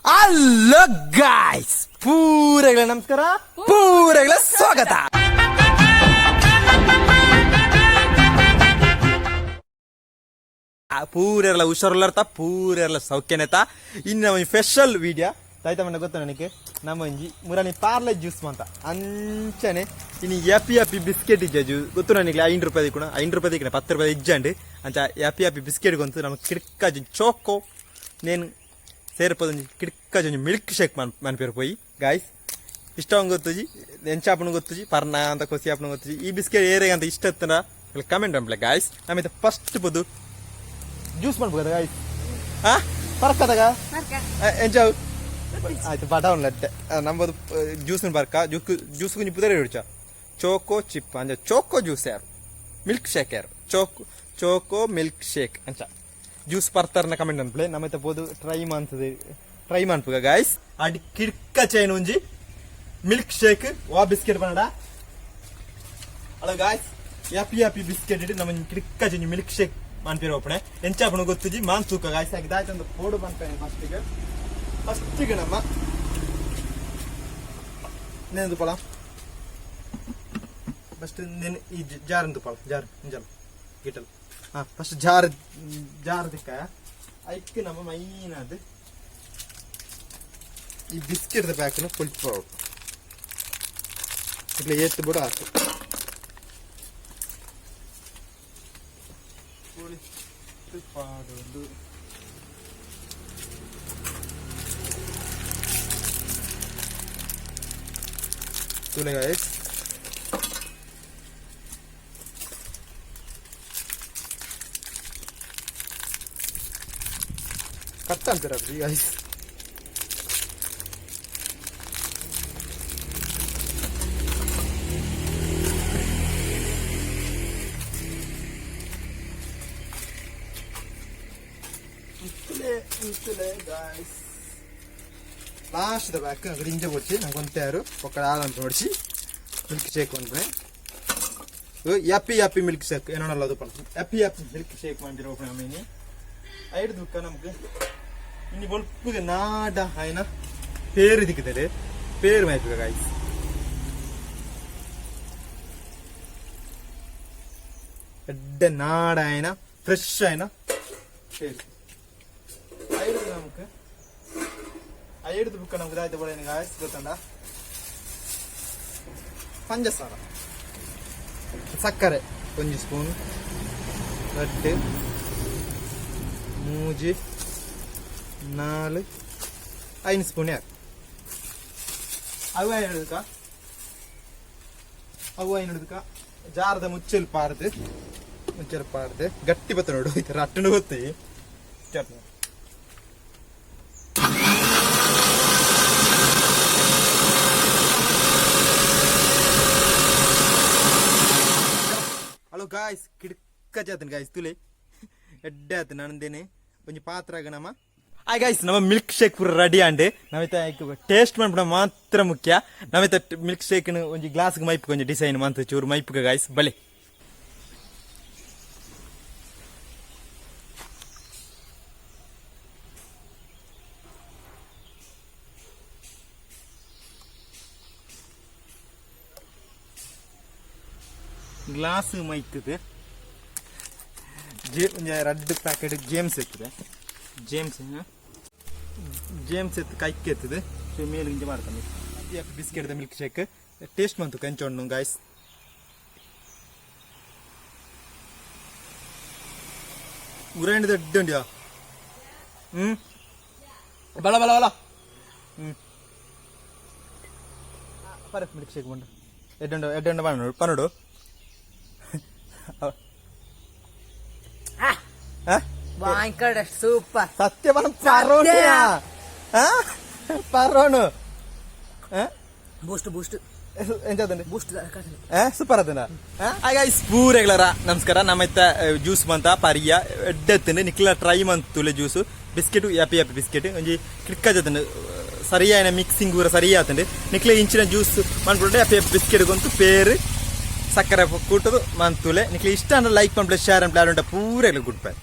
Hello guys, ಪೂರಗಳ ನಮಸ್ಕಾರ, ಪೂರಗಳ ಸ್ವಾಗತ. ಪೂರೆರ್ಲ ಹುಷಾರುಲ್ಲರ್ತ, ಪೂರೆರ್ಲ ಸೌಖ್ಯನೇತ. ಇನ್ನು ನಮ್ಮ ಸ್ಪೆಷಲ್ ವಿಡಿಯೋ ತಾಯ್ತ ಮಣ್ಣ ಗೊತ್ತ ನನಗೆ, ನಮ್ಮ ಒಂಜಿ ಮುರಾನಿ ಪಾರ್ಲೆ ಜ್ಯೂಸ್ ಅಂತ ಅಂಚನೆ. ಇನ್ನು ಹ್ಯಾಪಿ ಹ್ಯಾಪಿ ಬಿಸ್ಕೆಟ್ ಇಜ್ಜ ಜ್ಯೂಸ್ ಗೊತ್ತು ನನಗೆ. 5 ರೂಪಾಯಿ ಕೂಡ, 5 ರೂಪಾಯಿ ದಿಕ್ಕನೆ, 10 ರೂಪಾಯಿ ಇಜ್ಜಂಡು. ಅಂಚ ಹ್ಯಾಪಿ ಹ್ಯಾಪಿ ಬಿಸ್ಕೆಟ್ ಗೊಂತು ನಮ್ಮ ಕಿಡ್ಕಾಜಿ ಚೋಕೋ ನೇನು ಸೇರ್ಪದೊಂಜಿ ಕಿಡ್ಕಾಜಿ ಒಂಜಿ ಮಿಲ್ಕ್ ಶೇಕ್ ಮನ್ ಮನ್ಪೇರು ಪೋಯಿ. ಗಾಯ್ಸ್, ಇಷ್ಟ ಗೊತ್ತುಜಿ, ಎಂಚಾಪನ ಗೊತ್ತುಜಿ, ಪರ್ನ ಅಂತ ಕೊಸಿ ಆಪನ ಗೊತ್ತುಜಿ. ಈ ಬಿಸ್ಕೆಟ್ ಏರಿಗೆ ಅಂತ ಇಷ್ಟ ಇತ್ತನ ಕಮೆಂಟ್ ಅನ್ಪ್ಲೆ. ಗಾಯ್ಸ್, ನಮ್ಮಿತ ಫಸ್ಟ್ ಪದು ಜ್ಯೂಸ್ ಮಾಡ್ಬೋದ ಗಾಯ್ಸ್? ಹಾ, ಪರ್ಕದಾಗ ಎಂಚಾವು ಆಯ್ತು, ಬಡವನ್ ಲಡ್ಡೆ ನಂಬದು. ಜ್ಯೂಸ್ ಬರ್ಕ ಜ್ಯೂಸ್ ಜ್ಯೂಸ್ ಕೊಂಚ ಪುದರೆ ಹಿಡ್ಚ ಚೋಕೋ ಚಿಪ್ ಅಂಚ ಚೋಕೋ ಜ್ಯೂಸ್ ಯಾರು, ಮಿಲ್ಕ್ ಶೇಕ್ ಯಾರು, ಚೋಕೋ ಚೋಕೋ ಮಿಲ್ಕ್ ಶೇಕ್ ಅಂಚ. ಜ್ಯೂಸ್ ಪರ್ತಾರನ ಕಮೆಂಟ್ ಅನ್ಪ್ಲೆ. ನಮ್ಮೈತ ಪೋದು ಟ್ರೈ ಮಾಡ್ತದೆ, ಟ್ರೈ ಮಾಡ್ಪುಗ ಗಾಯ್ಸ್. ಅಡಿ ಕಿಡ್ಕ ಚೈನ್ ಒಂಜಿ ಮಿಲ್ಕ್ ಶೇಕ್ ವಾ ಬಿಸ್ಕೆಟ್ ಬನ್ನಡ. Hello guys, happy happy biscuit ಇಟ್ಟು ನಮ್ಮ ಕಿಡ್ಕ ಚೈನ್ ಮಿಲ್ಕ್ ಶೇಕ್ ಮಾನ್ಪಿರ ಒಪ್ಪಣೆ. ಎಂಚಾಪಣ ಗೊತ್ತುಜಿ, ಮಾನ್ ತೂಕ ಗಾಯ್ಸ್. ಹಾಕಿದಾಯ್ತು ಪೋಡು ಬಂದ್ಪೇನೆ. ಫಸ್ಟಿಗೆ ಫಸ್ಟಿಗೆ ನಮ್ಮ ನೇನು ಪಳ ಫಸ್ಟ್ నేను ಈ ಜಾರ್ ಅಂತ ಪಳ ಜಾರ್ ಇಂಜಲ್ ಗಿಟಲ್. ಹಾ, ಫಸ್ಟ್ ಜಾರ್ ಜಾರ್ ದಿಕ್ಕ ಐಕ್ ನಮ್ಮ ಮೈನ್ ಅದು ಈ ಬಿಸ್ಕೆಟ್ ಪ್ಯಾಕ್ನ ಪುಲ್ಪು ಇట్లా ಏತ್ತು ಬಿಡು ಆತು. ಪುಳಿತ್ತು ಪಾಡೋದು ತೂಲೆ ಗಾಯ್ಸ್. ಕಟ್ಟ ಅಂತೀರ ಗಾಯ್ಸ್. ಇತ್ತಲೆ guys, last the back ಇಂಜ ಕೊಡ್ಸಿ ನಂಗೆ ಒಂತಾರು ಒಕ್ಕಡ ಅಂತ ನೋಡಿಸಿ ಮಿಲ್ಕ್ ಶೇಕ್ ಅನ್ಪಣೆ. ಹ್ಯಾಪಿ ಹ್ಯಾಪಿ ಮಿಲ್ಕ್ ಶೇಕ್ ಏನೋನಲ್ಲ ಅದು ಪಣ. ಹ್ಯಾಪಿ ಹ್ಯಾಪಿ ಮಿಲ್ಕ್ ಶೇಕ್ ಮಾಡಿರೋ ಓಪನ್ ಆಮೇಲೆ ಐದು ದುಃಖ ನಮ್ಗೆ. ಇನ್ನು ಬೊಲ್ಪುಗೆ ನಾಡ ಆಯ್ನ ಪೇರು ದಿಕ್ಕದೆ, ಪೇರು ಮಾಯ್ಪುಗ ಗಾಯ್ಸ್. ಎಡ್ಡೆ ನಾಡ ಆಯ್ನ, ಫ್ರೆಶ್ ಆಯ್ನ ಪೇರು ಐದು ನಮ್ಗೆ. ಐದು ಬುಕ್ಕ ನಮ್ಗೆ ದಾಯ್ತು ಬಳೆ ಗಾಯ್ಸ್, ಗೊತ್ತಂಡ? ಪಂಚಸಾರ, ಸಕ್ಕರೆ ಒಂಜಿ ಸ್ಪೂನ್, ರಡ್ಡು, ಮೂಜಿ, ನಾಲ್, ಐದು ಸ್ಪೂನ್. ಯಾರು ಅವು ಐನೂದಕ್ಕ, ಅವು ಐನೂದಕ್ಕ. ಜಾರದ ಮುಚ್ಚಲ್ ಪಾರ್ದು, ಮುಚ್ಚಲ್ ಪಾರ್ದು ಗಟ್ಟಿ ಬತ್ತ ನೋಡು. ಈ ಥರ ಅಟ್ಟಣ ಗೊತ್ತಿ. ಹಲೋ ಗಾಯ್ಸ್, ಕಿಡ್ಕ ಜಾತನ್ ಗಾಯ್ಸ್, ತುಲೆ ಎಡ್ಡೆ ಆತು. ನಾನಂದೇನೆ ಒಂಜಿ ಪಾತ್ರ ನಮ್ಮ. ಹಾಯ್ ಗಾಯ್ಸ್, ನಮ್ಮ ಮಿಲ್ಕ್ ಶೇಕ್ ಪೂರ ರೆಡಿ ಆಂಡ್. ನಾವೈತ ಟೇಸ್ಟ್ ಮಾಡ್ಬಿಡ ಮಾತ್ರ ಮುಖ್ಯ. ನಾವೈತ ಮಿಲ್ಕ್ ಶೇಕ್ ಒಂಜಿ ಗ್ಲಾಸ್ ಮೈಪ್ ಒಂಜಿ ಡಿಸೈನ್ ಮಂತ್ ಚೂರು ಮೈಪ್ಗ ಗಾಯ್ಸ್, ಬಲೆ. ಗ್ಲಾಸ್ ಮೈತದೆ. ಜೇ ಒಂಜಿ ರಡ್ಡ್ ಪ್ಯಾಕೆಟ್ ಜೇಮ್ಸ್ ಇರ್ತದೆ. ಜೇಮ್ಸ್ ಜೇಮ್ಸ್ ಎತ್ತು ಕೈಕ್ ಎತ್ತದೆ ಮೇಲೆ ಇಂಜ ಮಾಡ್ತಾನೆ. ಬಿಸ್ಕೆಟ್ ಮಿಲ್ಕ್ ಶೇಕ್ ಟೇಸ್ಟ್ ಬಂತು ಕಂಚೊಣ್ಣು ಗಾಯ್ಸ್. ಉರಾಂಡ್ ದೊಡ್ಡ. ಹ್ಮ್ ಬಲ ಬಲ ಬಲ. ಹ್ಮ್ ಪರ ಮಿಲ್ಕ್ ಶೇಕ್ ಬಂಡು ಎಡ್ಡುಂಡು ಎಡ್ಡುಂಡು ಪನ್ನೋಡು ಪನ್ನೋಡು. ഭയങ്കര സൂപ്പർ. സത്യം പറഞ്ഞ പറോണിയാ പറോണു. Boost boost. ಎಂತದಂడి? ಬೂಸ್ಟ್. ಸೂಪರ್ ಅದನ್ನ. ಹಾಯ್ ಗೈಸ್, ಪೂರೆಗಳರ ನಮಸ್ಕಾರ. ನಮ್ಮ ಇತ್ತ ಜ್ಯೂಸ್ ಬಂತ ಪರಿಯ ಎಡ್ಡೆತ್ತಂಡು. ನಿಕ್ಲ ಟ್ರೈ ಮಂತುಲೆ juice biscuit, happy happy biscuit ಒಂಜಿ ಕ್ಲಿಕ್ ಆಜತ್ತಂಡು. ಸರಿಯಾಯಿನ ಮಿಕ್ಸಿಂಗ್ ಪೂರ ಸರಿಯಾತಂಡು. ನಿಕ್ಲೆ ಇಂಚಿನ ಜ್ಯೂಸ್ ಮನ್ಪುಂಡೆ ಹ್ಯಾಪಿ ಹ್ಯಾಪಿ ಬಿಸ್ಕೆಟ್ ಗೊಂತು ಪೇರು ಸಕ್ಕರೆ ಕೂಟದು ಮಂತುಲೆ. ನಿಕ್ಲೆ ಇಷ್ಟ ಅಂದ್ರೆ ಲೈಕ್ ಪಂಪ್ಲೆ, ಶೇರ್ ಅನ್ಪ್ಲೆ. ಆಡುಂಟ ಪೂರೆಗಳು. Good bye.